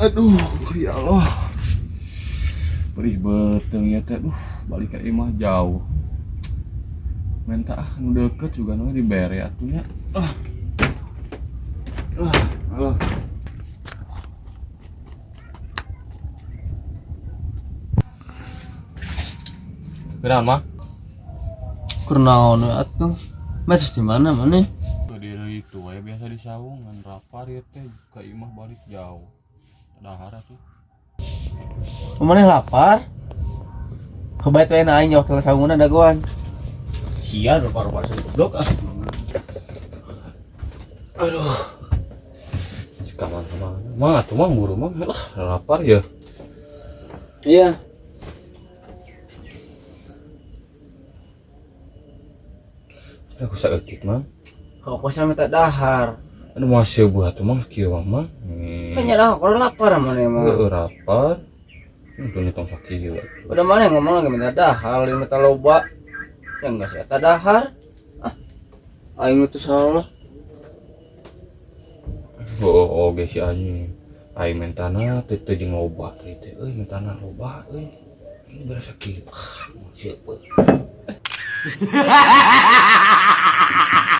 Aduh, ya Allah. Perih beuteung ieu teh. Duh, balik ka imah jauh. Minta ah nu deket juga nu dibere atuh nya. Ah. Ah, alah. Kunaon, Mang? Kunaon we atuh? Mas di mana maneh? Diri itu we biasa di saung ngan rapar ieu teh ka imah balik jauh. Dahar atuh. Maneh lapar? Kebaet we na aing jauh telah saungna dagoan. Sia rupa-rupa goblok ah. Aduh. Kamar mana? Mang atuh Mang buru Mang. Lah, lapar ya. Iya. Aku saeutik Mang. Kok aku minta dahar. Aduh masih buah atuh Mang kieu mah Mang. Kan nya kalau lapar maneh mah. Heeh, lapar. Untung tong sakieu atuh. Udah mana yang ngomong lagi minta dahar, lain minta loba. Ya enggak sih eta dahar. Ah. Aing itu salah. Oh, oge si anjing. Aing mentana teu teu jeung loba teh teh. Euy mentana loba euy. Ini berasa kieu. Ah, masih.